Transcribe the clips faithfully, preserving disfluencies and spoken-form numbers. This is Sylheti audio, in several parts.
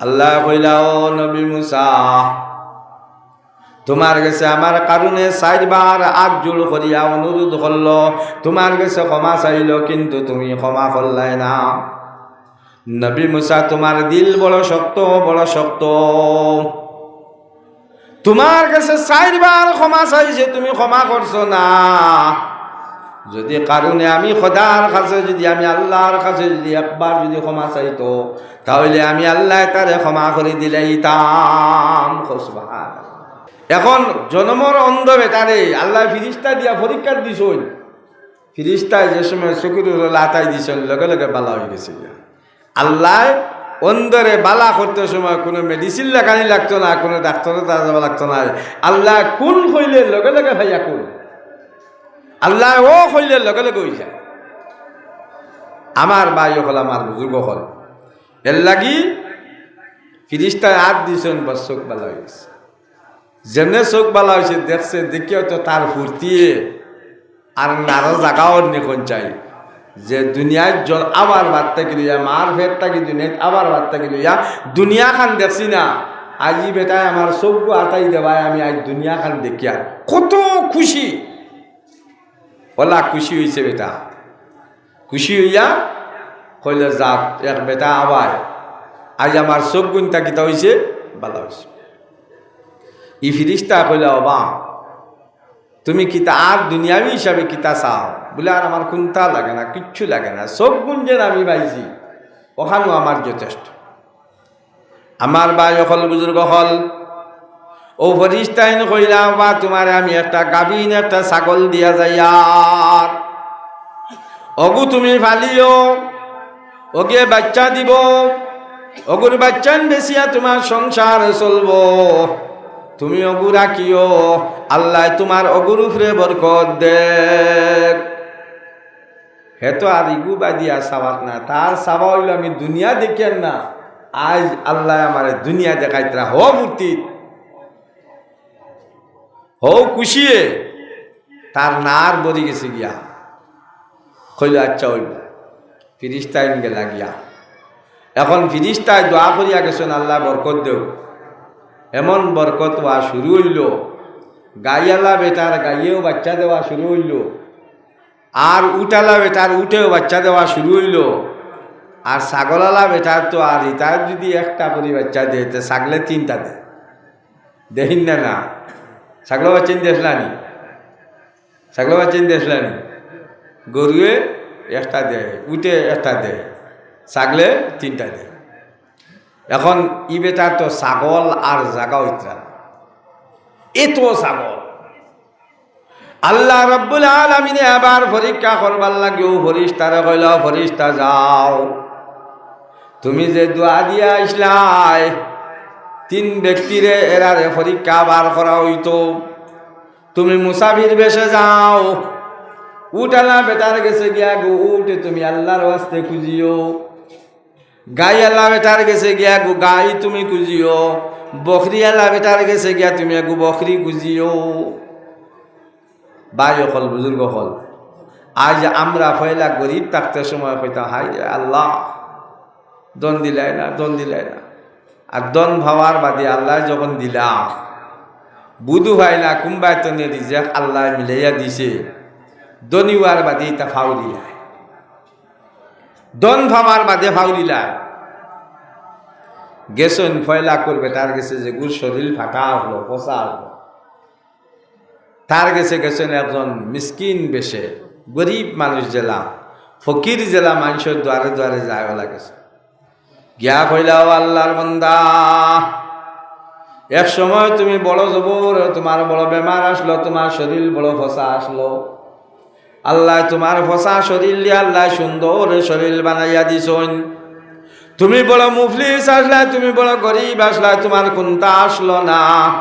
আল্লায় কইলা, "ও নবী মুসা, তুমার গেছে আমার কারণে চাইরবার আত জোড় করিয়া অনুরোধ করলো, তুমার গেছে ক্ষমা চাইলো, কিন্তু তুমি ক্ষমা করলায় না। নবী মুসা, তুমার দিল বড় শক্ত, বড় শক্ত। তুমার গেছে চাইরবার ক্ষমা চাইছে, তুমি ক্ষমা করছো না। যুদি কারণে আমি খোদার কাছে, যুদি আমি আল্লার কাছে যুদি একবার যুদি ক্ষমা চাইতো, তাইলে আমি আল্লায় তারে ক্ষমা করি দিলাইতাম।" কও সুবহানাল্লাহ। এখন জনমর অন্ধ বেটারে আল্লায় ফিরিস্তা দিয়া পরীক্ষা দিছইন। ফিরিস্তায় যে সময় চকুর উপরে লাতাই দিছইন, লগে লগে বালা অইগেছে গিয়া। আল্লায় অন্ধরে বালা করতে সময় কুনু medicine লাগানি লাগতো না, কুনু ডাক্তরর দ্বারা যাওয়া লাগতো না। আল্লায় কুন কইলে লগে লগে পাইয়া কুন। আল্লায় অ কইলে লগে লগে অইযায়। আমার ভাই অকল, আমার বুজুর্গ অকল, এরলাগি ফিরিস্তায় আত দিছইন, বাস চউখ বালা অইগেছে। যেমনে চউখ বালা অইছে, দেখছে, দেখিয়াউ তো তার ফুর্তিয়ে আর নারো জাগাও নি কইন চাই। যে দুনিয়াত জ-, আওয়ার বাদ থাকি লইয়া, মার পেট থাকি দুনিয়াত আওয়ার বাদ থাকি লইয়া দুনিয়াখান দেখছি না। আইজ ই বেটায় আমার চউখগু আতাই দেবায়, আমি আইজ দুনিয়াখান দেখিয়ার। কত খুশি, অলা খুশি অইছে বেটা। খুশি অইয়া কইলো, "যাউক, এক বেটা আওয়ায়, আইজ আমার চউখগুইনতা কিতা অইছে, বালা অইছে।" ই ফিরিস্তায় কইলা, "ওবা, তুমি কিতা আর দুনিয়াবি হিসাবে কিতা চাও?" বুলে, "আর আমার কুন্তা লাগে না, কিচ্ছু লাগে না, চউখগুইন যেন আমি পাইছি, অখানউ আমার যথেষ্ট।" আমার ভাই অকল, বুজুর্গ অকল, অউ ফিরিস্তাইন কইলা, "ওবা, তুমারে আমি একটা গাভিন একটা ছাগল দিয়া যাইয়ার, অগু তুমি পালিও, অগুয়ে বাইচ্চা দিবো, অগুর বাইচ্চাইন বেচিয়া তুমার সংসার চলবো, তুমি অগু রাখিও, আল্লায় তুমার অগুর উপরে বরকত দেউক।" হে তো আর ইগু বাদিয়া চাওয়াত না, তার চাওয়া অইলো, "আমি দুনিয়া দেখিয়ার না, আইজ আল্লায় আমারে দুনিয়া দেখাইতরা।" হউ ফুর্তিত, হউ খুশিয়ে তার নার ভরি গেছে গিয়া। কইলো, "আচ্ছা অইবো।" ফিরিস্তাইন গেলা গিয়া। এখন ফিরিস্তায় দোয়া করিয়া গেছইন, "আল্লায় বরকত দেউক।" এমন বরকত অওয়া শুরু অইলো, গাইআলা বেটার গাইয়েও বাইচ্চা দেওয়া শুরু অইলো, আর উটআলা বেটার উটেও বাইচ্চা দেওয়া শুরু অইলো, আর ছাগলআলা বেটার তো আর ইতার যুদি একটা করি বাইচ্চা দেয়, তে ছাগলে তিনটা দেয়। দেইন না, না? ছাগলর বাইচ্চাইন দেখলানি? ছাগলর বাইচ্চাইন দেখলানি? গরুয়ে একটা দেয়, উটে একটা দেয়, ছাগলে তিনটা দেয়। এখন ই বেটার তো ছাগল আর জাগা অইতরা না, এত ছাগল। আল্লাহ রাব্বুল আলামিনে আবার পরীক্ষা করবার লাগি অউ ফিরিস্তারে কইলা, "ফিরিস্তা যাও, তুমি যে দোয়া দিয়া আইছলায়, তিন ব্যক্তিরে এরারে পরীক্ষা আবার করা অইতো। তুমি মুসাফির বেশে যাও, উটআলা বেটার গেছে গিয়া গু উটে তুমি আল্লাহর ওয়াস্তে খুজিও।" গাইআলা বেটার গেছে গিয়া গু গাই তুমি খুজিও, বকরিআলা বেটার গেছে গিয়া তুমি এগু বকরি খুজিও। ভাই অকল, বুজুর্গ অকল, আইজ আমরা পয়লা গরিব থাকতে সময় কইতাম, "হায় রে আল্লাহ, ধন দিলায় না, ধন দিলায় না।" আর ধন পাওয়ার বাদে আল্লায় যখন দিলা, বুধু পাই না, কুনবায় তনে রিজেক আল্লায় মিলাইয়া দিছে, ধনী অওয়ার বাদে ইতা ফাউরিলায়। ধন পাওয়ার বাদে ফাউরিলায়। গেছইন পয়লা করি বেটার গেছে যেগুর শরীল ফাটা অইলো, পচা অইলো। তার গেছে গেছইন একজন মিসকিন বেশে, গরিব মানুষ যেলা, ফকির যেলা, মানষর দুয়ারে দুয়ারে যায় অলা গেছে। গিয়া কইলা, "ও আল্লাহর বান্দা, এক সময় তুমি বড় জবর, তুমার বড় বেমার আছলো, তুমার শরীল বড় পচা আছলো। আল্লায় তুমার পচা শরীল দিয়া আল্লায় সুন্দর শরীল বানাইয়া দিছইন। তুমি বড় মুফলিস আছলায়, তুমি বড় গরিব আছলায়, তুমার কুন্তা আছলো না।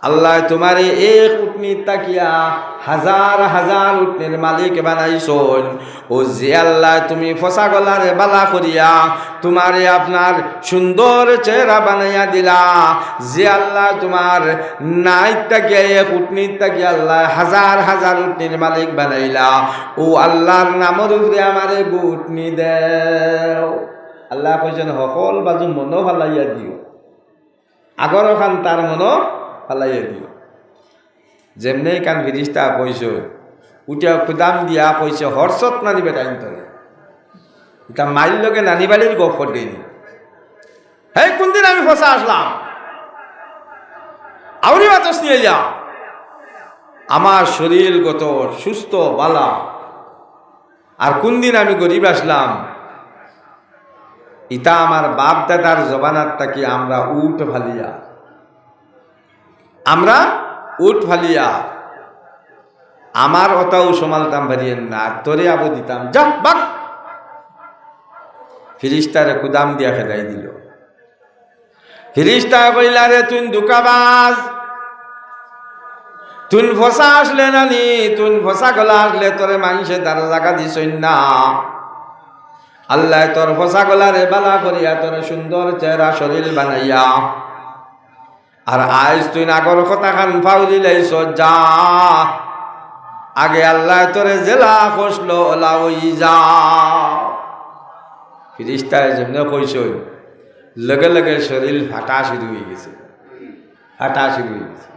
আল্লায় তুমারে এক উটনির থাকিয়া হাজার হাজার উটনির মালিক বানাইছইন। অউ যে আল্লায় তুমি পচা গলারে বালা করিয়া তুমারে আপনার সুন্দর চেহারা বানাইয়া দিলা, যে আল্লায় তুমার নাইত থাকিয়া এক উটনির থাকিয়া আল্লায় হাজার হাজার উটনির মালিক বানাইলা, অউ আল্লাহর নামর উপরে আমারে এগু উটনি দেও।" আল্লায় কইছইন, হকল বাজু মনো ফালাইয়া দিও, আগর অখান তার মনো ফালাইয়া দিও। যেমনে ইখান ফিরিস্তা কইছইন, উঠিয়া কুদাম দিয়া কইছে, হরছত নানি বেটাইন তরে। ইটা মাইর লগে নানি বাড়ির গফ করবেনি। হেই, কুনদিন আমি ফসা আছলাম? আউরি বাতস নিয়া যা। আমার শরীর গত সুস্থ বালা। আর কুনদিন আমি গরিব আছলাম? ইটা আমার বাপ দাদার জমানার থাকি আমরা উট ফালিয়া, আমরা উট ফালিয়া, আমার অতাও সমালতাম পারিয়েন না, তোরে আবো দিতাম, যা, বাক। ফিরিস্তারে কুদাম দিয়া খেদাই দিল। ফিরিস্তায় কইলা, রে, তুই ধুকাবাজ, তুই ফসা আছলে নানি, তুই ফসা গলা আছলে, তোরে মানষে তার জাগা দিছইন না। আল্লায় তোর ফসা গলারে বালা করিয়া, তোরে সুন্দর চেহারা শরীর বানাইয়া, আর আইজ তুই আগর কথাখান ফাউরি লাইছ, যা। আগে আল্লায় তোরে যেলা কইছলো, অলা অই যা। ফিরিস্তায় যেমনে কইছইন, লগে লগে শরীর ফাটা শুরু অই গেছে, ফাটা শুরু অই গেছে।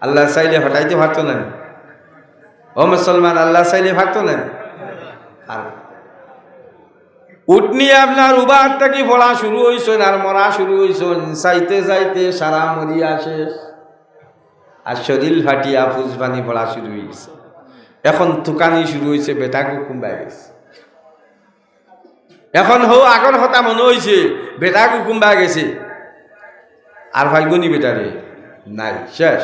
আল্লায় চাইলে ফাটাইতে পারতো না নি? ও মুসলমান, আল্লায় চাইলে পারতো না নি? আর উটনি আপনার উবার থাকি পড়া শুরু অইছইন আর মরা শুরু অইছইন, চাইতে চাইতে সারা মরিয়া শেষ। আর শরীর ফাটিয়া ফুজ পানি পড়া শুরু অই গেছে। এখন তুকানি শুরু অইছে, বেটা কুকুম্বায় গেছে। এখন হউ আগর কথা মনো অইছে, বেটা কুকুম্বায় গেছে। আর পাইবো নি বেটারে? নাই, শেষ।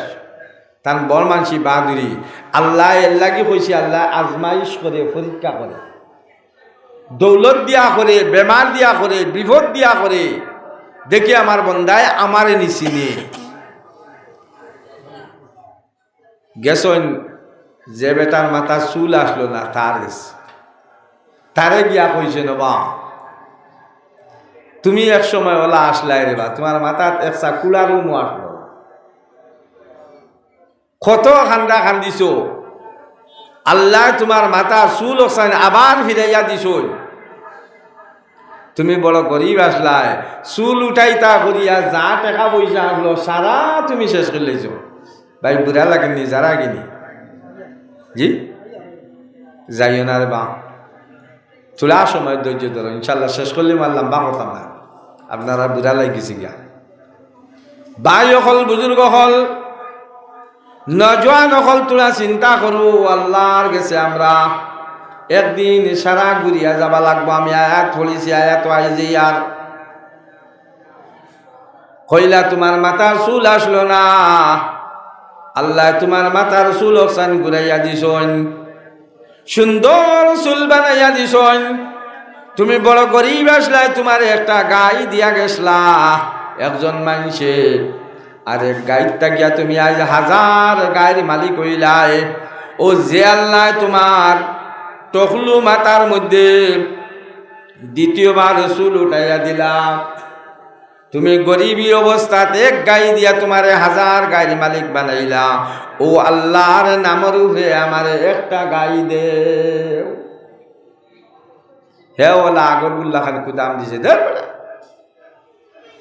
তান বড় মানষি বাহাদুরি। আল্লায় এর লাগি কইছে, আল্লায় আজমাইশ করে, পরীক্ষা করে। দৌলত দিয়া করে, বেমার দিয়া করে, বিপদ দিয়া করে। দেখি আমার বন্দায় আমারে নি চিনে। গেছইন যে বেটার মাথাত চুল আছলো না, তার গেছে। তারে গিয়া কইছইন, ওবা, তুমি এক সময় অলা আছলায় রে বা, তুমার মাথাত একছা কুলার রুমও আছলো না। কত কান্দা কান্দিছো, আল্লায় তুমার মাথার চুল অকছাইন আবার ফিরাইয়া দিছইন। তুমি বড় গরিব আছলায়, চুল উঠাইতা করিয়া যা টেকা পয়সা আছলো, সারা তুমি শেষ করিলাইছো। ভাই, বুরা লাগেনি, যারা গিনি? জি? যাইও না রে বা। থুড়া সময় ধৈর্য ধরো, ইনশাআল্লাহ শেষ করলে আর লম্বা করতাম না, আপনারা বুরা লাগি গেছে গিয়া। ভাই অকল, বুজুর্গ অকল, নওজোয়ান অকল, থুড়া চিন্তা করো, আল্লার গেছে আমরা একদিন সারা ঘুরিয়া যাবা লাগবো। আমি আয়াত পড়ছি, আয়াত আইজে আর কইলা, তুমার মাথার চুল আছলো না, আল্লায় তুমার মাথার চুল অকছাইন ঘুরাইয়া দিছইন, সুন্দর চুল বানাইয়া দিছইন। তুমি বড় গরিব আছলায়, তুমারে একটা গাই দিয়া গেছলা একজন মানষে, আর এক গাইর থাকিয়া তুমি আইজ হাজার গাইর মালিক অইলায়। ও যে আল্লায় তুমার টকলু মাথার মধ্যে দ্বিতীয়বার চুল উঠাইয়া দিলা, তুমি গরিবি অবস্থাত এক গাই দিয়া তুমারে হাজার গাইর মালিক বানাইলা। ও আল্লার নামর উপরে আমারে একটা গাই দেও। হে অলা আগর গুল্লা খান কুদাম দিছে, ধর বেটা।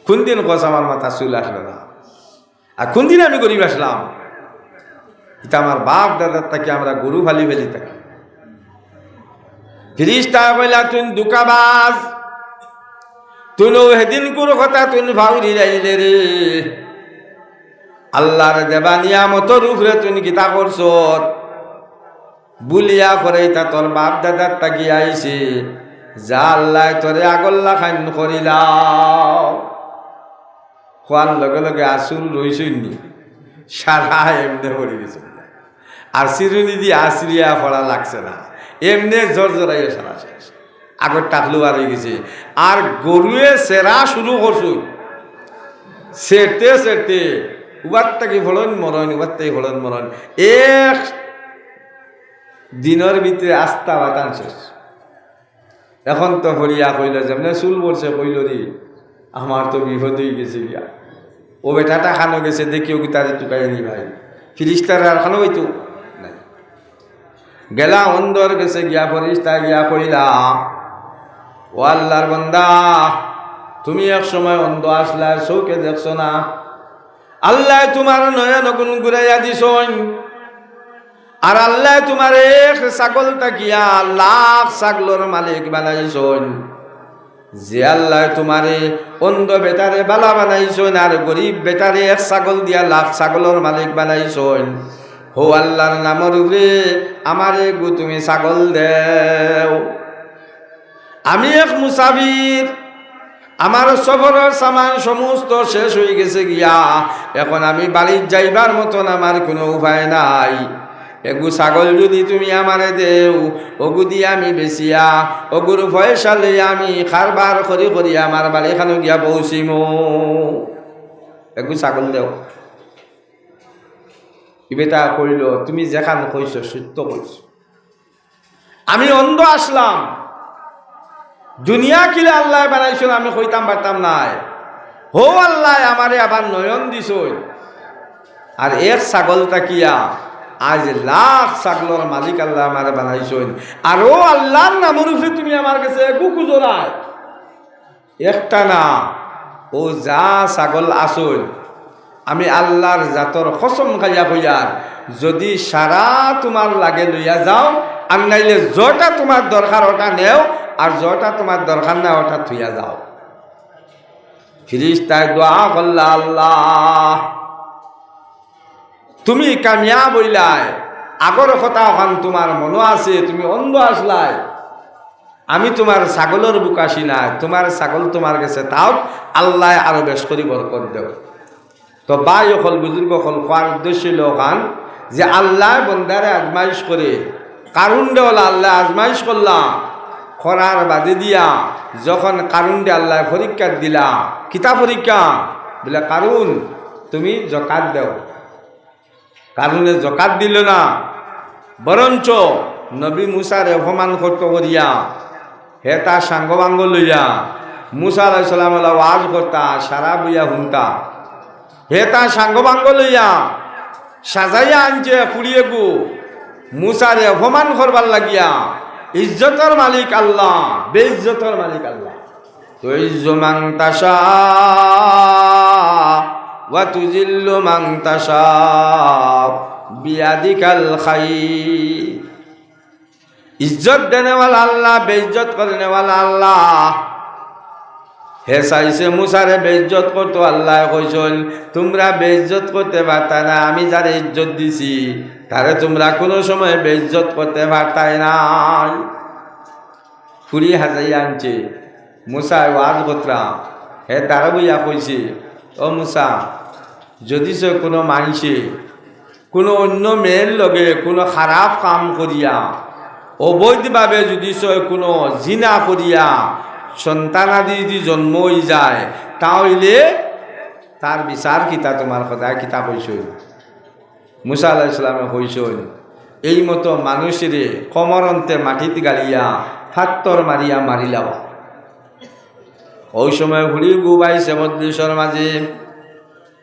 কুনদিন কস আমার মাথার চুল আছলো না? আর কুনদিন আমি গরিব আছলাম? ইটা আমার বাপ দাদার থাকি আমরা গরু ফালি ফালি থাকি। ফিরিস্তায় কইলা, তুই ধুকাবাজ, তুই নু হেদিনকুর কথা তুই ফাউরি লাইলে রে। আল্লার দেবা নিয়ামতর উপরে তুই কিতা করছত? ভুলিয়া করে ইটা তোর বাপ দাদার থাকি আইছে, যা আল্লায় তোরে আগর লাখান করিলাও। কওয়ার লগে লগে আর চুল রইছইন নি, সারা এমনে পড়ি গেছে। আর চিরুনি দি আছড়িয়া পড়া লাগছে না, এমনে জরজরাইয়া সারা শেষ। আগর টাকলু বার অই গেছে। আর গরুয়ে চেরা শুরু করছইন, চেরতে চেরতে উবার থাকি ফড়ইন মরইন, উবার থাকি ফড়ইন মরইন, এক দিনর ভিতরে আস্তা বাতান শেষ। এখন তো ফড়িয়া কইল, যেমনে চুল পড়ছে কইল, রে, আমার তো বিপদ অই গেছে গিয়া। ও বেটাটা খানো গেছে, দেখি ও কিতারে তুকাই নি ভাই। ফিরিস্তারে আর খানো অইতো নাই। গেলা অন্দর গেছে গিয়া, ফিরিস্তা গিয়া কইলা, ও আল্লাহর বান্দা, তুমি এক সময় অন্ধ আছলায়, চউখে দেখছো না। আল্লায় তুমার নয়ন অগুন ঘুরাইয়া দিছইন। আর আল্লায় তুমারে এক ছাগল থাকিয়া লাখ ছাগলর মালিক বানাইছইন। যে আল্লায় তুমারে অন্ধ বেটারে বালা বানাইছইন, আর গরিব বেটারে এক ছাগল দিয়া লাখ ছাগলর মালিক বানাইছইন, হউ আল্লাহর নামর উপরে আমারে এগু তুমি ছাগল দেও। আমি এক মুসাফির, আমার সফরর সামান সমস্ত শেষ অইগেছে গিয়া, এখন আমি বাড়িত যাইবার মতন আমার কুনু উপায় নাই। এগু ছাগল যুদি তুমি আমারে দেও, অগু দি আমি বেচিয়া, অগুর পয়সা লইয়া আমি কারবার করি করি আমার বাড়িখানো গিয়া পৌঁছিমু। এগু ছাগল দেও। ই বেটায় কইলো, তুমি যেখান কইছো সত্য কইছো। আমি অন্ধ আছলাম, দুনিয়া কিলা আল্লায় বানাইছইন আমি কইতাম পারতাম নায়। হউ আল্লায় আমারে আবার নয়ন দিছইন। আর এক ছাগল থাকিয়া আইজ লাখ ছাগলর মালিক আল্লায় আমারে বানাইছইন। আর অউ আল্লাহর নামর উপরে তুমি আমার গেছে এগু খুজরায়। একটা না, অউ যা ছাগল আছইন, আমি আল্লাহর জাতর কসম খাইয়া কইয়ার, যুদি সারা তুমার লগে লইয়া যাও, আর নাইলে যেটা তুমার দরকার ওটা নেও, আর যেটা তুমার দরকার না ওটা থুইয়া যাও। ফিরিস্তায় দোয়া করলা, আল্লাহ, তুমি কামিয়াব অইলায়। আগর কথা অখান তুমার মনো আছে, তুমি অন্ধ আছলায়। আমি তুমার ছাগলর ভুকাশি নায়, তুমার ছাগল তুমার গেছে থাউক, আল্লায় আরো বেশ করি বরকত দেও। তো ভাই অকল, বুজুর্গ অকল, কওয়ার উদ্দেশ্য অইলো অখান যে আল্লায় বন্দারে আজমাইশ করে, কারুনরে অলা আল্লায় আজমাইশ করলা, করার বাদে দিয়া যখন কারুনরে আল্লায় পরীক্ষা দিলা, কিতা পরীক্ষা? বলে, কারুন, তুমি জকাত দেও। কারুনে জকাত দিলো না, বরঞ্চ নবী মুসারে অপমান করতো করিয়া, হে তার সাঙ্গবাঙ্গ লইয়া, মুসা আলাইহিস সালাম অলা ওয়াজ করতা, সারা বইয়া হুনতা। হে তার সাঙ্গবাঙ্গ লইয়া সাজাইয়া আনছে ফুড়ি এগু, মুসারে অপমান করবার লাগিয়া। ইজ্জতর মালিক আল্লাহ, বেইজ্জতর মালিক আল্লাহ। তুইজ্জু মান তাশা ওয়া তুজিল্লু মান তাশা বিয়াদিকাল খাইর। ইজ্জত দেনেওয়ালা আল্লাহ, বেইজ্জত করনেওয়ালা আল্লাহ। হে চাইছে মুসারে বেইজ্জত করতো, আল্লায় কইছইন, তুমরা বেইজ্জত করতে পারতায় না, আমি যারে ইজ্জত দিছি, তারে তুমরা কুনু সময় বেইজ্জত করতে পারতায় নায়। ফুড়ি হাজাইয়া আনছে, মুসায় ওয়াজ করতরা, হে তারা বইয়া কইছে, ও মুসা, যুদি সে কুনু মানষে কুনু অইন্য মেয়ের লগে কুনু খারাপ কাম করিয়া, অবৈধভাবে যুদি সে কুনু জিনা করিয়া সন্তানাদি যুদি জন্ম অইযায়, তা অইলে তার বিচার কিতা, তুমার খোদায় কিতা কইছইন? মুসা আলাইহিস সালামে কইছইন, এই মতো মানুষরে কমরন্তে মাটিত গাড়িয়া, ফাত্তর মারিয়া মারিলাও। অউ সময় ফুড়ি উবাইছে মজলিসর মাঝে,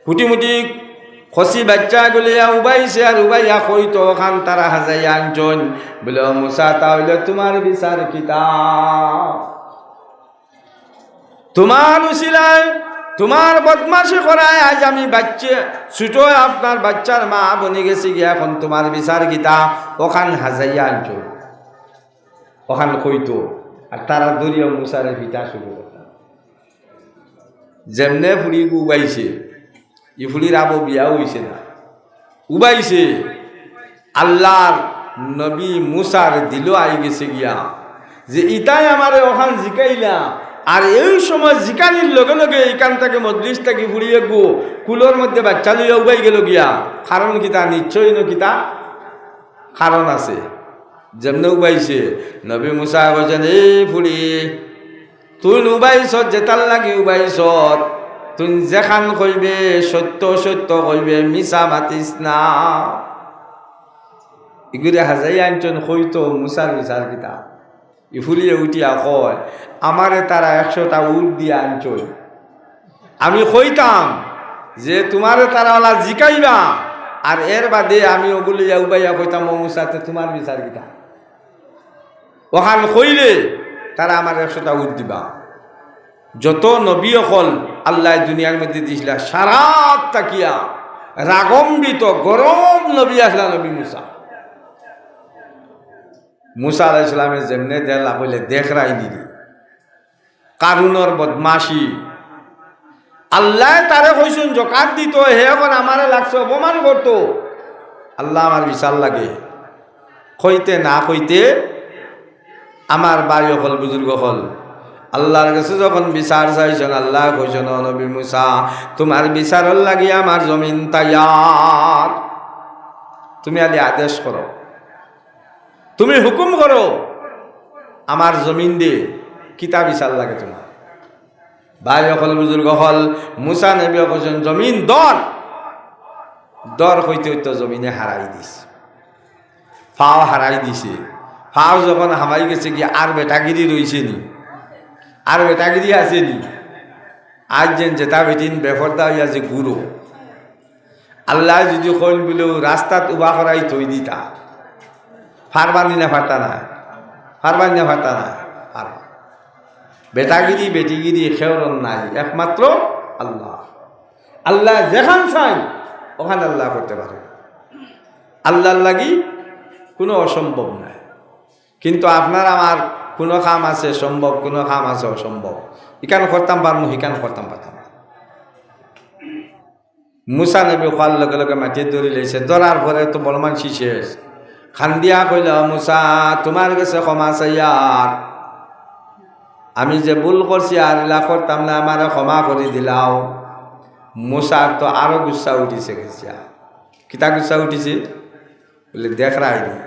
কুটি মুটি কচি বাইচ্চাগুলিয়া উবাইছে, আর উবাইয়া কইতো অখান তারা হাজাইয়া আনছইন। বলে, ও মুসা, তা অইলে তুমার বিচার কিতা? তুমার উছিলায়, তুমার বদমাশি করায় আইজ আমি বাইচ্চা, ছুটো আপনার বাইচ্চার মা বনি গেছি গিয়া, এখন তুমার বিচার কিতা? অখান হাজাইয়া আনছইন, অখান কইতো, আর তারা ধরিয়া মুসারে পিটা শুরু করতা। যেমনে ফুড়ি উবাইছে, ই ফুড়ির আবো বিয়াও অইছে না, উবাইছে, আল্লাহর নবী মুসার দিলো আইগেছে গিয়া যে ইতায় আমারে অখান জিকাইলা, আর এই সময় জিকানির লগে লগে ইখান থাকি মজলিস থাকি ফুড়ি এগু কুলর মধ্যে বাইচ্চা লইয়া উবাই গেলো গিয়া। কারণ কিতা? নিশ্চয় ইনো কিতা কারণ আছে। যেমনে উবাইছে, নবী মুসায় কইছইন, এই ফুড়ি, তুইন উবাইছত, যেতার লাগি উবাইছত, তুইন যেখান কইবে, সত্য সত্য কইবে, মিছা মাতিস না। ইগুরে হাজাইয়া আনছইন কইতো মুসার বিচার কিতা। ই ফুড়িয়ে উঠিয়া কয়, আমারে তারা একশোটা উট দিয়া আনছইন। আমি কইতাম যে তুমারে তারা অলা জিকাইবা, আর এর বাদে আমি অগুলিয়া উবাইয়া কইতাম, ও মুসা, তে তুমার বিচার কিতা? অখান কইলে তারা আমার একশোটা উট দিবা। যত নবী অকল আল্লায় দুনিয়ার মধ্যে দিছিলা, সারাত থাকিয়া রাগম্বিত গরম নবী আছলা নবী মুসা। মুসা আলাইহিস সালামে যেমনে দেখলা, কইলে, "দেখরায়নি রে, কারুনর বদমাশি।" আল্লায় তারে কইছইন জকাত দিতো, হে অখন আমারে লাগছে অপমান করতো। আল্লা, আমার বিচার লাগে। কইতে না কইতে আমার ভাই অকল, বুজুর্গ অকল, আল্লার গেছে যখন বিচার চাইছইন, আল্লায় কইছইন, "ও নবী মুসা, তুমার বিচারর লাগি আমার জমিন তৈয়ার, তুমি খালি আদেশ করো, তুমি হুকুম করো, আমার জমিন দে কিতা বিচার লাগে তুমার।" ভাই অকল, বুজুর্গ অকল, মুসা নবীয়ে কইছইন, "জমিন ধর।" ধর কইতে কইতে জমিনে হারাই দিছে, পাও হারাই দিছে। পাও যখন হামাই গেছে গিয়া, আর বেটাগিরি রইছে নি? আর বেটাগিরি আছে নি? আইজ যেন যেতা বেটিন বেপর্দা অইয়া যে ঘুরো, আল্লায় যুদি কইন বুলে, "রাস্তাত উবা করাই থই দিতা", পারবা নি না পারতা না? পারবা নি না পারতা না? পারবা। বেটাগিরি, বেটিগিরি কেউরর নাই, একমাত্র আল্লা। আল্লায় যেখান চাইন, অখান আল্লায় করতে পারে। আল্লার লাগি কুনু অসম্ভব নাই। কিন্তু আপনার আমার কুনু কাম আছে সম্ভব, কুনু কাম আছে অসম্ভব। ইখান করতাম পারমু, হিখান করতাম পারতাম না। মুসা নবী কওয়ার লগে লগে মাটিয়ে ধরিলাইছে, ধরার পরে তো বলমানসি শেষ। কান্দিয়া কইলা, "মুসা, তুমার গেছে ক্ষমা চাইয়ার, আমি যে ভুল করছি আর ইলা করতাম না, আমারে ক্ষমা করি দিলাও।" মুসার তো আরো গুসা উঠিছে গেছে। কিতা গুসা উঠিছে? বুলে, "দেখরায়নি,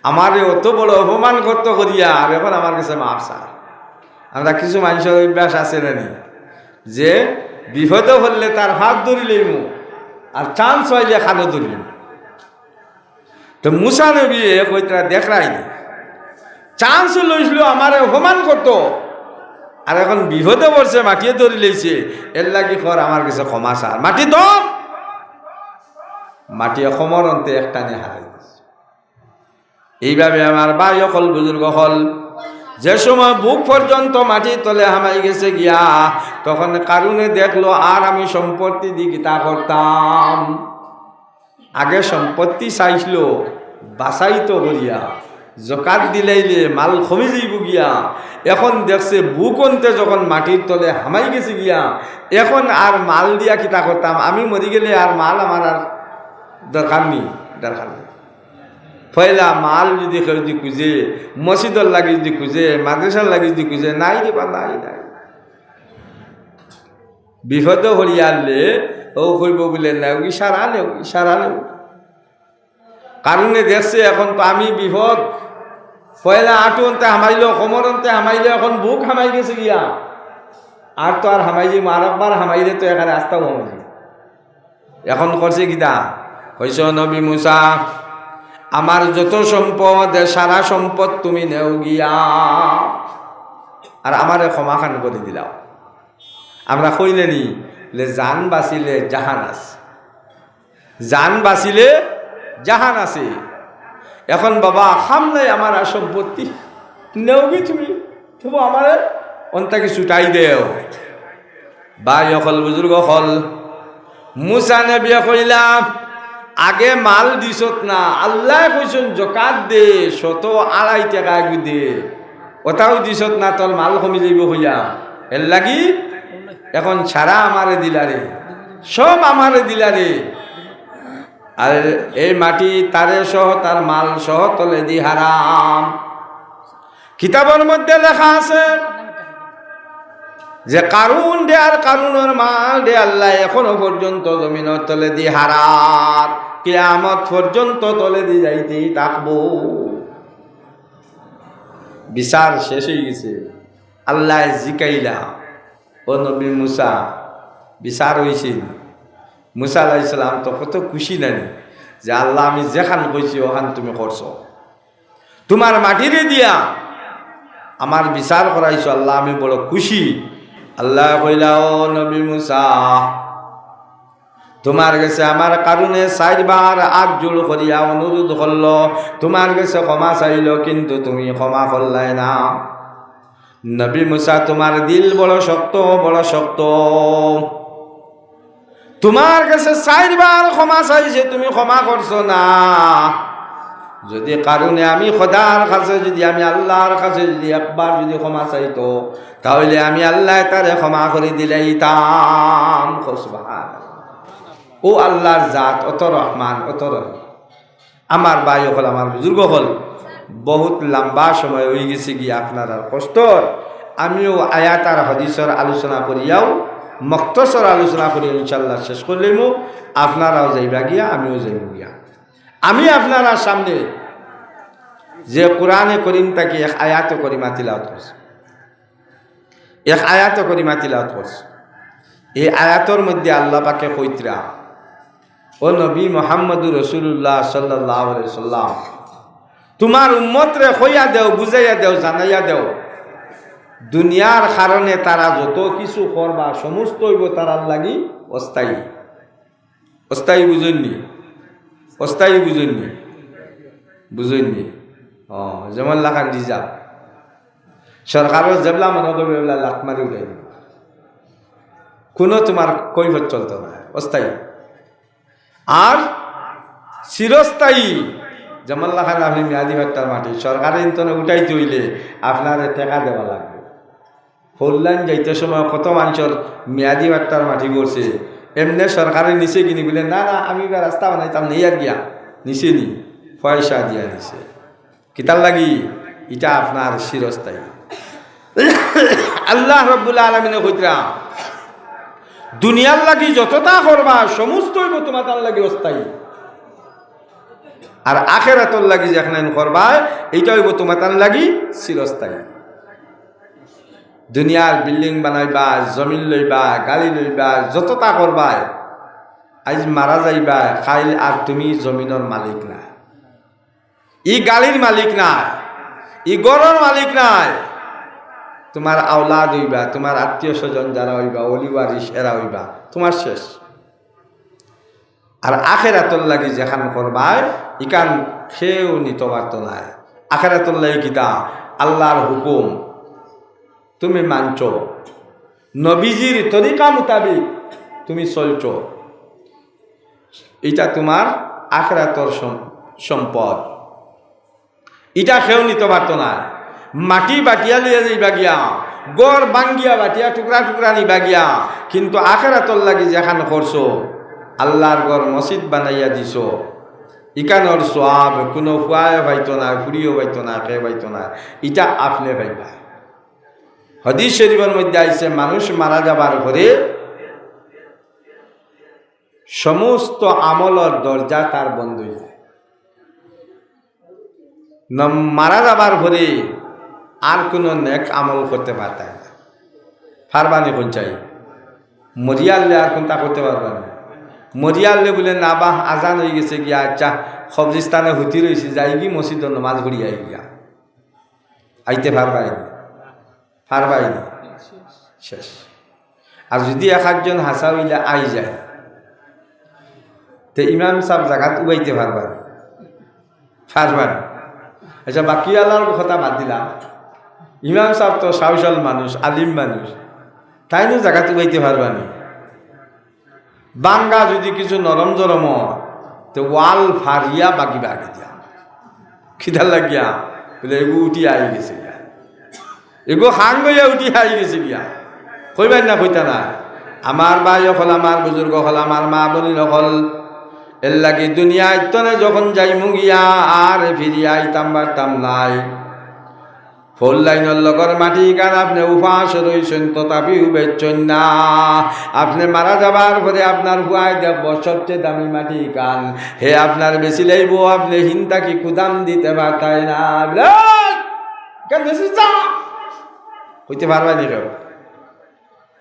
আমারে অত বড় অপমান করতো করিয়া, আর অখন আমার গেছে মাফ চায়।" আমরা কিছু মানষর অভ্যাস আছে না নি, যে বিপদো পড়লে তার পাও ধরিলাইমু, আর chance পাইলে কানো ধরিলাইমু। তো মুসা নবীয়ে কইতরা, "দেখরায়নি, chance লইছিল আমারে অপমান করতো, আর অখন বিপদো পড়ছে, মাটিয়ে ধরিলাইছে, এর লাগি কর আমার গেছে ক্ষমা চার, মাটি ধর।" মাটিয়ে কোমর অন্তে একটানে হারাই দিছে। এইভাবে আমার ভাই অকল, বুজুর্গ অকল, যে সময় বুক পর্যন্ত মাটির তলে হামাই গেছে গিয়া, তখন কারুনে দেখলো, আর আমি সম্পত্তি দি কিতা করতাম। আগে সম্পত্তি চাইছিল বাচাইতো করিয়া, জকাত দিলাইলে মাল কমি যাইবো গিয়া। অখন দেখছে বুক অন্তে যখন মাটির তলে হামাই গেছে গিয়া, অখন আর মাল দিয়া কিতা করতাম, আমি মরি গেলে আর মাল আমার আর দরকার নি, দরকার নি। পয়লা মাল যুদি কেউ যুদি খুজে, মসজিদর লাগি যুদি খুজে, মাদ্রাসার লাগি যুদি খুজে, নাই রে বা, নাই, নাই। বিপদো পড়িয়ারলে অউ কইবো বুলে, "নেও, ইশারা নেও, ইশারা নেও।" কারুনে দেখছে অখন তো আমি বিপদ, পয়লা আটু অন্তে হামাইলো, কোমর অন্তে হামাইলো, অখন বুক হামাই গেছে গিয়া, আর তো আর হামাই যাইমু, আর একবার হামাইলে তো এখানে আস্তাও হামাই যাইমু। অখন করছে কিতা? কইছে, "নবী মুসা, আমার যত সম্পদ, সারা সম্পদ তুমি নেও গিয়া, আর আমারে ক্ষমা খান করি দিলাও।" আমরা কই না নি, বুলে, "জান বাচিলে জাহান আছে, জান বাচিলে জাহান আছে।" অখন বাবা, কাম নাই আমার আর সম্পত্তি, নেওগি তুমি, তবু আমারে অন্তা কিছু তাই দেও। ভাই অকল, বুজুর্গ অকল, মুসা নবীয়ে কইলা, "আগে মাল দিছত না, আল্লায় কইছইন জকাত দে, শত আড়াই টেকা এগু দে, অতাও দিছত না, তোর মাল কমি যাইবো কইয়া, এর লাগি অখন সারা আমারে দিলারে, সব আমারে দিলারে।" আর এই মাটি তারে সহ, তার মাল সহ তলেদি হারাম। কিতাবর মধ্যে লেখা আছে যে কারুনরে আর কারুনর মালরে আল্লায় অখনো পর্যন্ত জমিনর তলেদি হারার, কিয়ামত পর্যন্ত তলেদি যাইতেই থাকবো। বিচার শেষ অইগেছে। আল্লায় জিকাইলা, "ও নবী মুসা, বিচার অইছে নি?" মুসা আলাইহিস সালাম তো কত খুশি নানি যে, "আল্লাহ, আমি যেখান কইছি অখান তুমি করছো, তুমার মাটিরে দিয়া আমার বিচার করাইছো, আল্লাহ, আমি বড় খুশি।" আল্লায় কইলা, "ও নবী মুসা, তুমার গেছে আমার কারুনে চাইরবার আত জোড় করিয়া অনুরোধ করলো, তুমার গেছে ক্ষমা চাইলো, কিন্তু তুমি ক্ষমা করলায় না।" নবী মুসা, তুমার দিল বড় শক্ত, বড় শক্ত। তুমার গেছে চাইরবার ক্ষমা চাইছে, তুমি ক্ষমা করছো না। যুদি কারুনে আমি খোদার কাছে, যুদি আমি আল্লার কাছে যুদি একবার যুদি ক্ষমা চাইতো, তা অইলে আমি আল্লায় তারে ক্ষমা করি দিলাইতাম। কও সুবহানাল্লাহ। অউ আল্লার জাত অত রহমান, অত রহিম। আমার ভাই অকল, আমার বুজুর্গ অকল, বউত লাম্বা সময় অইগেছে গিয়া আপনারার কষ্টর। আমিও আয়াত আর হাদিসর আলোচনা করিয়াউ, মখতসর আলোচনা করিয়া ইনশাআল্লাহ শেষ করিলিমু। আপনারাও যাইবা গিয়া, আমিও যাইমু গিয়া। আমি আপনারার সামনে যে কোরআনে করিম থাকি এক আয়াতে করিমা তিলাওয়াত করছি, এক আয়াতে করিমা তিলাওয়াত করছি। এই আয়াতর মধ্যে আল্লাহ পাকে কইতরা, "ও নবী মুহাম্মদুর রাসূলুল্লাহ সাল্লাল্লাহু আলাইহি সাল্লাম, তুমার উম্মতরে কইয়া দেও, বুঝাইয়া দেও, জানাইয়া দেও, দুনিয়ার কারণে তারা যত কিছু করবা, সমস্ত অইবো তারার লাগি অস্থায়ী।" অস্থায়ী বুঝইননি? অস্থায়ী বুঝইননি? বুঝইননি? অ, যেমন লাখান রিজার্ভ। সরকারও যেবলা মনো করবো, এবলা লাত মারি উঠাই দিবো। কুনু তুমার কৈফত চলতো নায়, অস্থায়ী। আর চিরস্থায়ী, যেমন লাখান আপনে মেয়াদি পাট্টার মাটি, সরকারে ইন্তনে উঠাইতে অইলে আপনারে টেকা দেওয়া লাগবো। ফোর লাইন যাইতে সময় কত মানষর মেয়াদি পাট্টার মাটি পড়ছে, এমনে সরকারে নিছে কিনি বুলে, "না, না, আমি ইবার রাস্তা বানাইতাম, নেই আর গিয়া।" নিছে নি? পয়সা দিয়া নিছে। কিতার লাগি? ইটা আপনার চিরস্থায়ী। আল্লাহ রাব্বুল আলামিনে কইতরা, দুনিয়ার লাগি যততা করবা, সমস্ত অইবো তুমাতার লাগি অস্থায়ী। আর আখেরাতর লাগি যেখান করবা, ইটা অইবো তুমাতার লাগি চিরস্থায়ী। দুনিয়ার বিল্ডিং বানাইবা, জমিন লইবা, গাড়ি লইবা, যততা করবায়, আইজ মারা যাইবা, কাইল আর তুমি জমিনর মালিক না, ই গাড়ির মালিক নায়, ই ঘরর মালিক নায়। তুমার আওলাদ অইবা, তুমার আত্মীয় স্বজন যারা অইবা, অলি ওয়ারিস এরা অইবা, তুমার শেষ। আর আখেরাতর লাগি যেখান করবায়, ইখান কেউ নিতো পারতো নায়। আখেরাতর লাগি কিতা? আল্লার হুকুম তুমি মানছো, নবীজির তরিকা মোতাবিক তুমি চলছো, ইটা তুমার আখেরাতর সম-, সম্পদ। ইটা কেউ নিতো পারতো নায়। মাটি বাটিয়া লইয়া যাইবা গিয়া, ঘর ভাঙ্গিয়া বাটিয়া টুকরা টুকরা নিবা গিয়া, কিন্তু আখেরাতর লাগি যেখান করছো, আল্লার ঘর মসজিদ বানাইয়া দিছো, ইখানর সওয়াব কুনু ফুয়ায় পাইতো নায়, ফুড়িও পাইতো নায়, কেউ পাইতো নায়, ইটা আপনে পাইবা। হাদিস শরীফর মধ্যে আইছে, মানুষ মারা যাবার পরে সমস্ত আমলর দরজা তার বন্ধ অইযায়। ন-, মারা যাবার পরে আর কুনু নেক আমল করতে পারতায় না। পারবানি কইন চাই? মরিয়ারলে আর কুনতা করতে পারবানি? মরিয়ারলে বুলে, "না বা, আজান অইগেছে গিয়া, আচ্ছা, কবরিস্তানে হুতি রইছি, যাইগি মসজিদো নমাজ পড়িয়া আইগিয়া।" আইতে পারবায় নি? পারবায় নি? শেষ। আর যুদি এক আধজন হাছা অইলা আইযায়, তে ইমাম সাব জাগাত উবাইতে পারবা নি? পারবা নি? আচ্ছা, বাকি আলার কথা বাদ দিলাম, ইমাম সাব তো সাহসল মানুষ, আলিম মানুষ, তাইনও জাগাত উবাইতে পারবা নি? ভাঙ্গা যুদি কিছু নরম জরম অয়, তে ওয়াল ফারিয়া বাগিবা আগে দিয়া। কিতার লাগিয়া? বুলে, "এগু উঠি আইগেছে গিয়া। এগু হাঙ্গ অইয়া উঠি আইগেছে গিয়া।" কইবায় না, কইতা না? আমার ভাই অকল, আমার বুজুর্গ অকল, আমার মা বইন অকল, এরলাগি দুনিয়ার তনে যখন যাইমু গিয়া, আর ফিরিয়া আইতাম পারতাম নায়। ফোর লাইনর লগর মাটি ইখান আপনে উপাস রইছইন, তথাপিও বেচছইন না। আপনে মারা যাবার পরে আপনার ফুয়ায় দেখবো সবচেয়ে দামি মাটি ইখান, হে আপনার বেচিলাইবো, আপনে হিন থাকি কুদাম দিতে পারতায় না। বলে, "এই, ইখান বেচিস না।" কইতে পারবায় নি কেউ?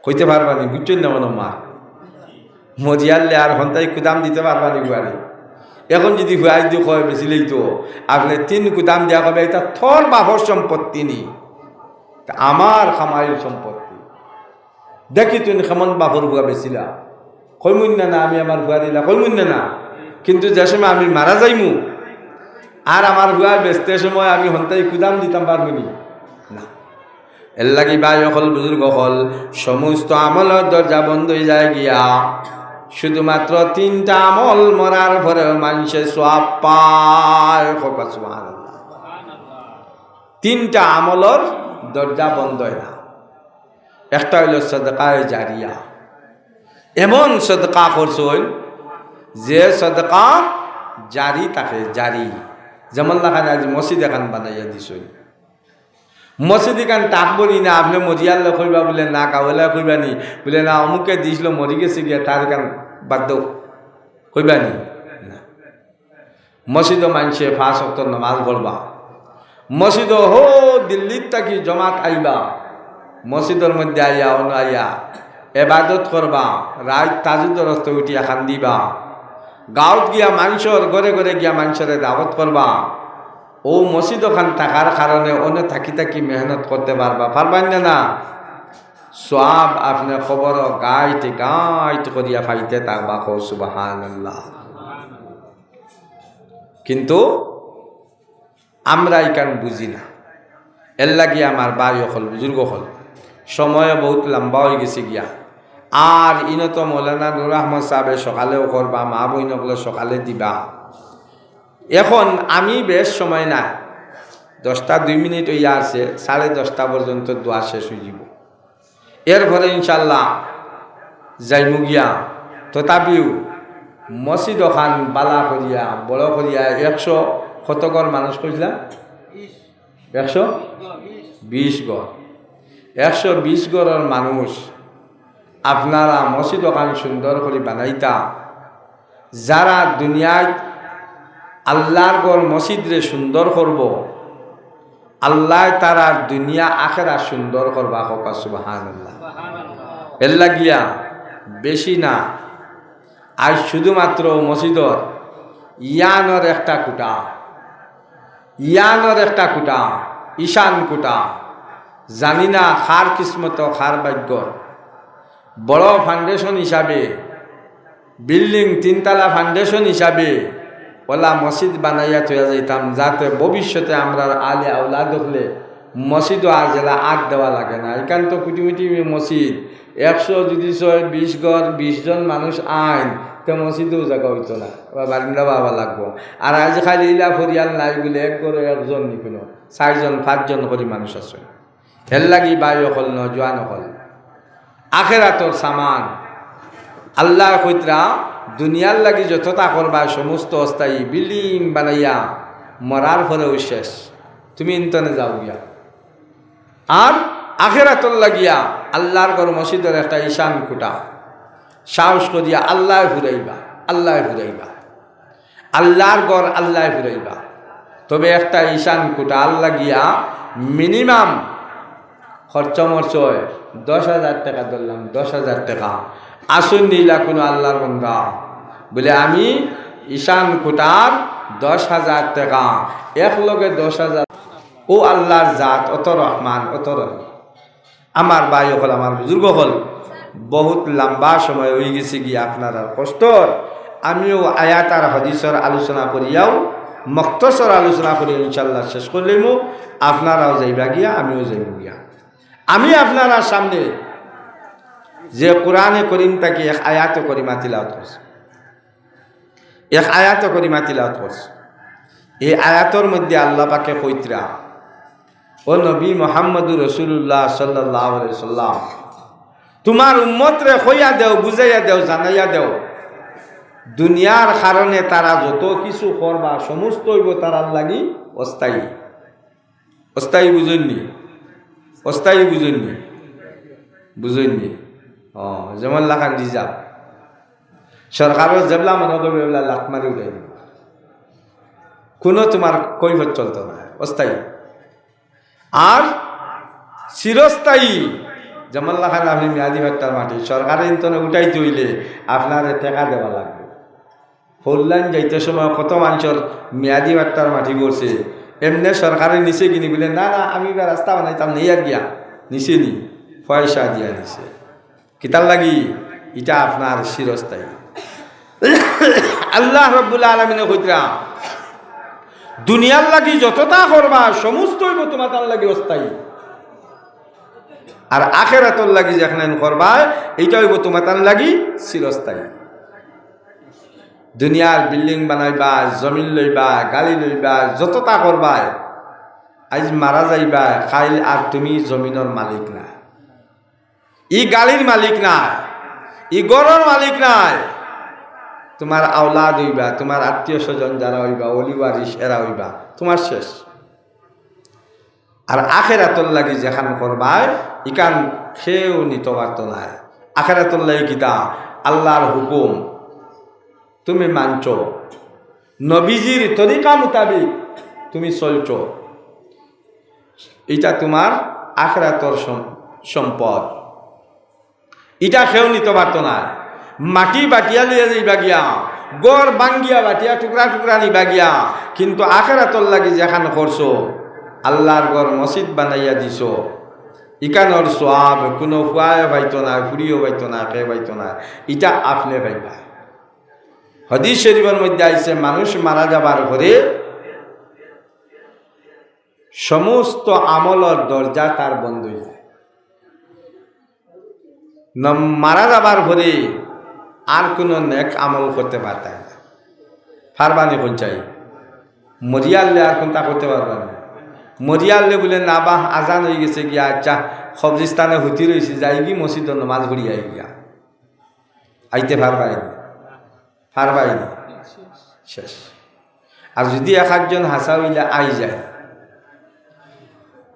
কইতে পারবা নি, বুঝছইন না মনো মা? মরিয়ারলে আর হন্তাই কুদাম দিতে পারবা নি বুয়ারে। এখন যুদি ফুয়ায় যুদি কয় বেচিলাইতো, আপনে তিন কুদাম দিয়া কইবা, "ইটা তোর বাপর সম্পত্তি নি, ইটা আমার কামাইর সম্পত্তি।" দেখি তুই কেমন বাপর ফুয়া বেচিলা। কইমুন না, না, আমি আমার ফুয়ারে ইলা কইমুন না, না। কিন্তু যে সময় আমি মারা যাইমু, আর আমার ফুয়ায় বেচতে সময় আমি হন্তাই কুদাম দিতাম পারমু নি? না। এর লাগি ভাই অকল, বুজুর্গ অকল, সমস্ত আমলর দরজা বন্ধ অইযায় গিয়া। শুধুমাত্র তিনটা আমল মরার পরেও মানষে সওয়াব পায়। কউক্কা সুবহানাল্লাহ। তিনটা আমলর দরজা বন্ধ অয় না। একটা অইলো সদকায়ে জারিয়া, এমন সদকা করছইন যে সদকা জারি থাকে, জারি। যেমন লাখান আইজ মসজিদ এখান বানাইয়া দিছইন, মসজিদ ইখান থাকবো নি না? আপনে মরিয়ারলে কইবা বুলে না, গাঁওয়ালায় কইবা নি বুলে না, অমুকে দিছিল, মরি গেছে গিয়া, তার ইখান বাদ দেও, কইবা নি? না। মসজিদো মানষে পাঁচ ওয়াক্ত নামাজ পড়বা, মসজিদো হো দিল্লির থাকি জমাত আইবা, মসজিদর মধ্যে আইয়া, অনো আইয়া এবাদত করবা, রাইত তাহাজ্জুদর অক্ত উঠিয়া কান্দিবা, গাঁওত গিয়া মানষর ঘরে ঘরে গিয়া মানষরে দাওয়াত করবা। অউ মসজিদ অখান থাকার কারণে অনো থাকি থাকি মেহনত করতে পারবা, পারবা নি না? সওয়াব আপনে কবরো গাইট গাইট করিয়া পাইতে থাকবা। কও সুবহানাল্লাহ। কিন্তু আমরা ইখান বুঝি না। এর লাগি আমার ভাই অকল, বুজুর্গ অকল, সময় বহুত লম্বা অইগেছে গিয়া। আর ইনো তো মৌলানা নূর আহমদ সাহেবে সকালেও করবা, মা বইন অকলে সকালে দিবা। এখন আমি বেশ সময় নাই, দশটা দুই মিনিট অইয়া আছে, সাড়ে দশটা পর্যন্ত দোয়া শেষ অইযিবো। এরপরে ইনশাআল্লাহ যাইমু গিয়া। তথাপিও মসজিদ অখান বালা করিয়া, বড় করিয়া, একশো কত ঘর মানুষ কইছিলা? একশো বিশ ঘর। একশো বিশ ঘরর মানুষ আপনারা মসজিদ অখান সুন্দর করি বানাইতা। যারা দুনিয়াত আল্লার ঘর মসজিদরে সুন্দর করবো, আল্লায় তারার দুনিয়া আখেরাত সুন্দর করবা। কউক্কা সুবহানাল্লাহ। এর লাগিয়া বেশি না, আইজ শুধুমাত্র মসজিদর ইয়ানর একটা কুটা, ইয়ানর একটা কুটা, ঈশান কুটা, জানি না কার কিসমতো কার ভাগ্যর। বড় foundation হিসাবে, building তিনতলা foundation হিসাবে অলা মসজিদ বানাইয়া থইয়া যাইতাম, যাতে ভবিষ্যতে আমরার আলে আওলাদ অকলে মসজিদো আর যেলা আত দেওয়া লাগে না। ইখান তো কুটিমুটি মসজিদ, একশো যদি ছয়, বিশ ঘর, বিশ জন মানুষ আইন, তে মসজিদও জাগা অইতো না, বা বারিন্দা বাবা লাগবো। আর আইজ খালি ইলা ফরিয়াল নাই বুলে এক ঘরো একজন নি কুনু, চাইরজন পাঁচজন করি মানুষ আছে। এর লাগি ভাই অকল, নওজোয়ান অকল, আখেরাতর সামান আল্লায় কইতরা, দুনিয়ার লাগি যততা করবা সমস্ত অস্থায়ী, building বানাইয়া মরার পরেও শেষ, তুমি ইন্তনে যাও গিয়া। আর আখেরাতর লাগিয়া আল্লার ঘর মসজিদর একটা ঈশান কুটা সাহস করিয়া আল্লায় ফুরাইবা, আল্লায় ফুরাইবা। আল্লার ঘর আল্লায় ফুরাইবা। তবে একটা ঈশান কুটার লাগিয়া minimum খরচ মরচ অয় দশ হাজার টেকা, ধরলাম দশ হাজার টেকা। আসুন নিলা কুনু আল্লার বন্দা বুলে, আমি ঈশান কুটার দশ হাজার টেকা, একলগে দশ হাজার। অউ আল্লার জাত অত রহমান, অত রহিম। আমার ভাই অকল, আমার বুজুর্গ অকল, বহুত লম্বা সময় অইগেছে গি আপনারার কষ্টর। আমিও আয়াত আর হাদিসর আলোচনা করিয়াও, মখতসর আলোচনা করিয়া ইনশাআল্লাহ শেষ করিলিমু। আপনারাও যাইবা গিয়া, আমিও যাইমু গিয়া। আমি আপনারার সামনে যে কোরআনে করিম থাকি এক আয়াতে করিমা তিলাওয়াত করছি, এক আয়াতে করিমা তিলাওয়াত করছি। এই আয়াতর মধ্যে আল্লাহ পাকে কইতরা, "ও নবী মুহাম্মদুর রাসূলুল্লাহ সাল্লাল্লাহু আলাইহি সাল্লাম, তুমার উম্মতরে কইয়া দেও, বুঝাইয়া দেও, জানাইয়া দেও, দুনিয়ার কারণে তারা যত কিছু করবা, সমস্ত অইবো তারার লাগি অস্থায়ী।" অস্থায়ী বুঝইননি? অস্থায়ী বুঝইননি? বুঝইননি? অ, যেমন লাখান রিজার্ভ। সরকারও যেবলা মনে করবে, এবলা লাত মারি উঠাই দিবো। কুনু তুমার কৈফত চলতো না, অস্থায়ী। আর চিরস্থায়ী, যেমন লাখান আপনে মেয়াদি ভাট্টার মাটি, সরকারে ইন্তনে উঠাইতে অইলে আপনারে টেকা দেওয়া লাগবো। ফোর লাইন যাইতে সময় কত মানষর মেয়াদি ভাট্টার মাটি পড়ছে, এমনে সরকারে নিছে গি নি বুলে, "না, না, আমি ইবার রাস্তা বানাইতাম, নেইয়ার গিয়া।" নিছে নি? পয়সা দিয়া নিছে। কিতার লাগি? ইটা আপনার চিরস্থায়ী। আল্লাহ রাব্বুল আলামিনে কইতরা, দুনিয়ার লাগি যততা করবা, সমস্ত অইবো তুমার তার লাগি অস্থায়ী। আর আখেরাতর লাগি যেখান করবায়, ইটা অইবো তুমাতান লাগি চিরস্থায়ী। দুনিয়ার বিল্ডিং বানাইবায়, জমিন লইবায়, গাড়ি লইবায়, যততা করবায়, আইজ মারা যাইবায়, কাইল আর তুমি জমিনর মালিক নায়, ই গাড়ির মালিক নায়, ই ঘরর মালিক নায়। তুমার আওলাদ অইবা, তুমার আত্মীয় স্বজন যারা অইবা, ওলি ওয়ারিস এরা অইবা, তুমার শেষ। আর আখেরাতর লাগি যেখান করবায়, ইখান কেউ নিতো পারতো নায়। আখেরাতর লাগি কিতা? আল্লার হুকুম তুমি মানছো, নবীজির তরিকা মোতাবিক তুমি চলছো, ইটা তুমার আখেরাতর সম-, সম্পদ। ইটা কেউ নিতো পারতো নায়। মাটি বাটিয়া লইয়া যাইবা গিয়া, ঘর ভাঙ্গিয়া বাটিয়া টুকরা টুকরা নিবা গিয়া, কিন্তু আখেরাতর লাগি যেখান করছো, আল্লার ঘর মসজিদ বানাইয়া দিছো, ইখানর সওয়াব কুনু ফুয়ায় পাইতো নায়, ফুড়িও পাইতো নায়, কেউ পাইতো নায়, ইটা আপনে পাইবা। হাদিস শরিফর মধ্যে আইছে, মানুষ মারা যাবার পরে সমস্ত আমলর দরজা তার বন্ধ অইযায়। ন-, মারা যাবার পরে আর কুনু নেক আমল করতে পারতায় না। পারবানি কইন চাই? মরিয়ারলে আর কুনতা করতে পারবানি? মরিয়ারলে বুলে, "না বা, আজান অইগেছে গিয়া, আচ্ছা, কবরিস্তানো হুতি রইছি, যাইগি মসজিদো নমাজ পড়িয়া আইগিয়া।" আইতে পারবায়নি? পারবায়নি? শেষ। আর যুদি এক আধজন হাছা অইলা আইযায়,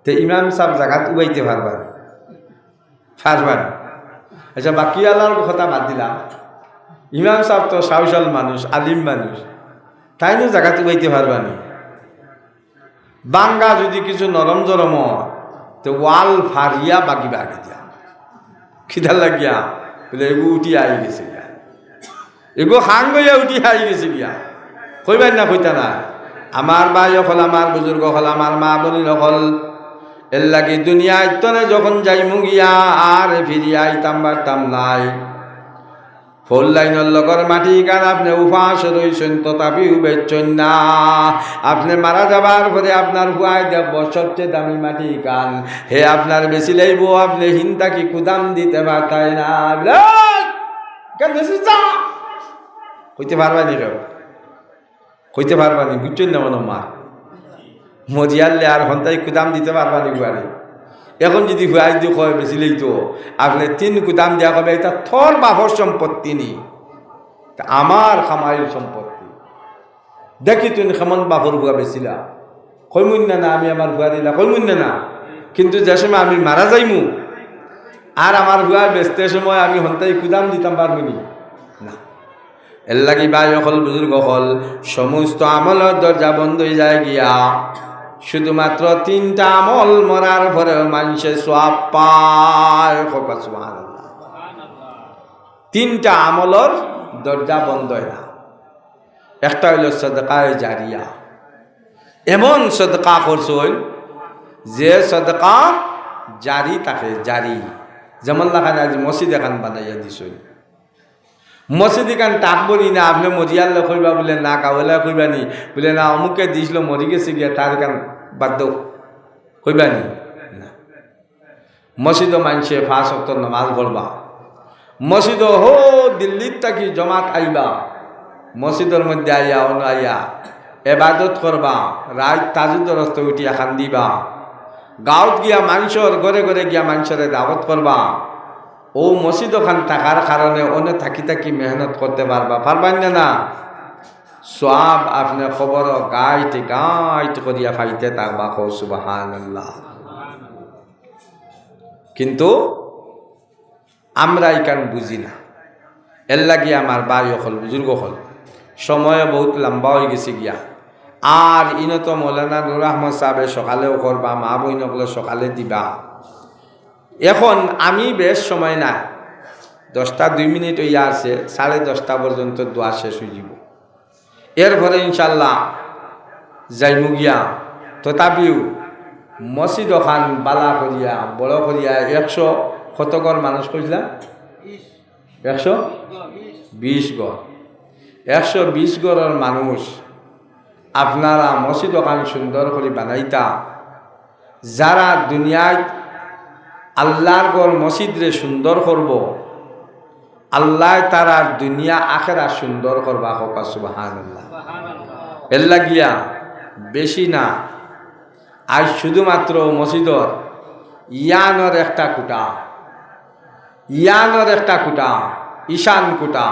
তে ইমাম সাব জাগাত উবাইতে পারবায়নি? পারবায়নি। আচ্ছা, বাকি আলার কথা বাদ দিলাম, ইমাম সাব তো সাহসী মানুষ, আলিম মানুষ, তাইনও জাগাত উবাইতে পারবায়নি? ভাঙ্গা যুদি কিছু নরম জরম অয়, তে ওয়াল ফারিয়া বাগিবা আগে দিয়া। কিতার লাগিয়া? বুলে, "এগু উঠি আইগেছে গিয়া, এগু হাঙ্গ অইয়া উঠি আইগেছে গিয়া।" কইবায় না, কইতা না? আমার ভাই অকল, আমার বুজুর্গ অকল, আমার মা বইন অকল, এরলাগি দুনিয়ার তনে যখন যাইমু গিয়া, আর ফিরিয়া আইতাম পারতাম নায়। ফোর লাইনর লগর মাটি ইখান আপনে উপাস রইছইন, তথাপিও বেচছইন না। আপনে মারা যাবার পরে আপনার ফুয়ায় দেখবো সবচেয়ে দামি মাটি ইখান, হে আপনার বেশি লাইবো, আপনে হিন থাকি কুদাম দিতে পারতায় না। বলে, "এই, ইখান বেশি যা।" কইতে পারবায়নি কেউ? কইতে পারবায়নি, বুঝছইন না মনো মা? মরিয়ারলে আর হন্তাই কুদাম দিতে পারবায়নি বুয়ারে। এখন যুদি ফুয়ায় যুদি কয় বেশি লইতো, আপনে তিন কুদাম দিয়া কইবা, "ইটা তোর বাপর সম্পত্তি নি, তা আমার কামাইর সম্পত্তি।" দেখি তুই কেমন বাপর ফুয়া বেচিলা। কইমুন না, না, আমি আমার ফুয়ারে ইলা কইমুন না, না। কিন্তু যে সময় আমি মারা যাইমু, আর আমার ফুয়া বেচতে সময় আমি হন্তাই কুদাম দিতাম পারমুনি? না। এরলাগি ভাই অকল, বুজুর্গ অকল, সমস্ত আমলর দরজা বন্ধ অইযায় গিয়া। শুধুমাত্র তিনটা আমল মরার পরেও মানষে সওয়াব পায়। কউক্কা সুবহানাল্লাহ। তিনটা আমলর দরজা বন্ধ অয় না। একটা অইলো সদকায়ে জারিয়া, এমন সদকা করছইন যে সদকা জারি থাকে, জারি। যেমন লাখান আইজ মসজিদ এখান বানাইয়া দিছইন, মসজিদ ইখান থাকবো নি না, আপনে মরিয়ারলে কইবা বুলে না, গাঁওয়ালায় কইবা নি বুলে না, অমুকে দিছলো, মরিগেছে গিয়া, তার ইখান বাদ দেও, কইবা নি? না। মসজিদো মানষে পাঁচ ওয়াক্ত নামাজ পড়বা, মসজিদো হো দিল্লির থাকি জমাত আইবা, মসজিদর মধ্যে আইয়া, অনো আইয়া এবাদত করবা, রাইত তাহাজ্জুদর অক্ত উঠিয়া কান্দিবা, গাঁওত গিয়া মানষর ঘরে ঘরে গিয়া মানষরে দাওয়াত করবা। অউ মসজিদ অখান থাকার কারণে অনো থাকি থাকি মেহনত করতে পারবা, পারবা নি না? সওয়াব আপনে কবরো গাইট গাইট করিয়া পাইতে থাকবা। কও সুবহানাল্লাহ। কিন্তু আমরা ইখান বুঝি না। এরলাগি আমার ভাই অকল, বুজুর্গ অকল, সময় বউত লম্বা অইগেছে গিয়া। আর ইনো তো মৌলানা নূর আহমদ সাবে সকালেও করবা, মা বইন অকলে সকালে দিবা। এখন আমি বেশ সময় না, দশটা দুই মিনিট অইয়া আছে, সাড়ে দশটা পর্যন্ত দোয়া শেষ অইযিবো। এরপরে ইনশাআল্লাহ যাইমু গিয়া। তথাপিও মসজিদ অখান বালা করিয়া, বড় করিয়া, একশো কত ঘর মানুষ কইছিলা? একশো বিশ ঘর। একশো বিশ ঘরর মানুষ আপনারা মসজিদ অখান সুন্দর করি বানাইতা। যারা দুনিয়াত আল্লাহর ঘর মসজিদরে সুন্দর করবো, আল্লায় তারার দুনিয়া আখেরাত সুন্দর করবা। কউক্কা সুবহানাল্লাহ। এর লাগিয়া বেশি না, আইজ শুধুমাত্র মসজিদর ইয়ানর একটা কুটা, ইয়ানর একটা কুটা, ঈশান কুটা,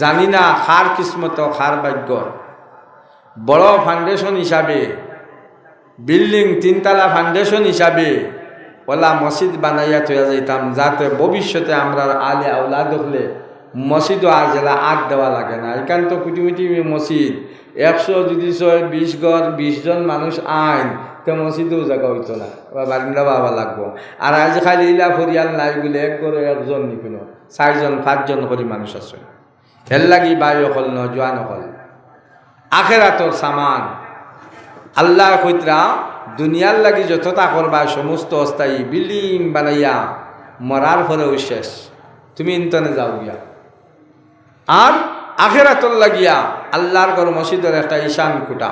জানি না কার কিসমত, কার ভাগ্যর। বড় foundation হিসাবে, building তিনতলা foundation হিসাবে অলা মসজিদ বানাইয়া থইয়া যাইতাম, যাতে ভবিষ্যতে আমরার আলে আওলাদ অকলে মসজিদো আর যেলা আত দেওয়া লাগে না। ইখান তো কুটিমুটি মসজিদ, একশো যদি ছয়, বিশ ঘর, বিশ জন মানুষ আইন, তে মসজিদও জাগা অইতো না, বা বারিন্দা বাবা লাগবো। আর আইজ খালি ইলা পরিয়াল নাই বুলে এক ঘরো একজন নি কুনু, চাইরজন পাঁচজন করি মানুষ আছে। এর লাগি ভাই অকল, নওজোয়ান অকল, আখেরাতর সামান আল্লায় কইতরা, দুনিয়ার লাগি যততা করবায় সমস্ত অস্থায়ী, building বানাইয়া মরার পরেউ শেষ, তুমি ইন্তনে যাও গিয়া। আর আখেরাতর লাগিয়া আল্লাহর ঘর মসজিদর একটা ঈশান কুটা,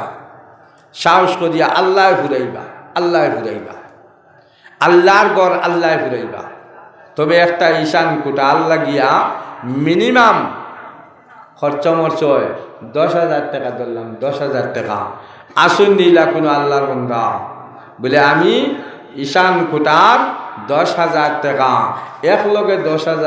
সাহস করিয়া আল্লায় ফুরাইবা, আল্লায় ফুরাইবা। আল্লাহর ঘর আল্লায় ফুরাইবা। তবে একটা ঈশান কুটার লাগিয়া minimum খরচ মরচ অয় দশ হাজার টেকা, ধরলাম দশ হাজার টেকা। আছইন নি ইলা কুনু আল্লাহর বন্দা বুলে, আমি ঈশান কুটার দশ হাজার টেকা, একলগে দশ হাজার